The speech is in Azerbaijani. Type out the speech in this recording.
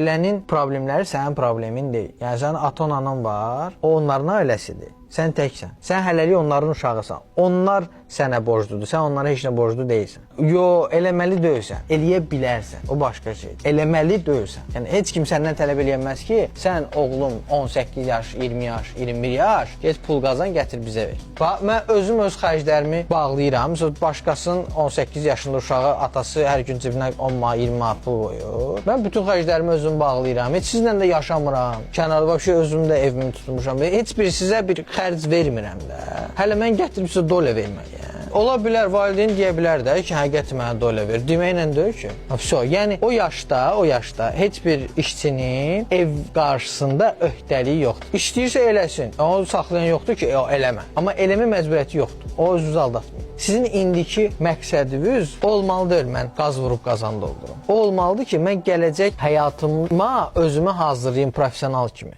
Ailənin problemləri sənin problemin deyil. Yəni sənin atan anan var, o onların ailəsidir. Sən təksən. Sən hələlik onların uşağısan. Onlar sənə borcludur. Sən onlara heç nə borclu deyilsən. Yo, eləməli deyilsən. Eləyə bilərsən. O başqa şeydir. Eləməli deyilsən. Yəni heç kim səndən tələb eləyə bilməz ki, sən oğlum 18 yaş, 20 yaş, 21 yaş, get pul qazan, gətir bizə ver. Bax, mən özüm öz xərclərimi bağlayıram. Məsələn, başqasının 18 yaşında uşağı atası hər gün cibinə 10 manat, 20 manat pul qoyur. Mən bütün xərclərimi özüm bağlayıram. Heç sizlə də yaşamıram. Kənarda vəbşə özüm də evimi tutmuşam. Heç bir sizə bir xərc vermirəm də. Hələ mən gətirib sizə dolə verməliyəm. Ola bilər valideyn deyə bilər də ki, həqiqətən mənə dolə ver. Deməklə deyil ki. Ha, vəsə, yəni o yaşda heç bir işçinin ev qarşısında öhdəliyi yoxdur. İşləyirsə eləsin. Onu saxlayan yoxdur ki, eləmə. Amma eləmə məcburiyyəti yoxdur. O özünüzü aldatmayın. Sizin indiki məqsədiniz olmalı deyil mən qaz vurub qazan doldurum. O olmalıdır ki, mən gələcək həyatıma özümü hazırlayım professional kimi.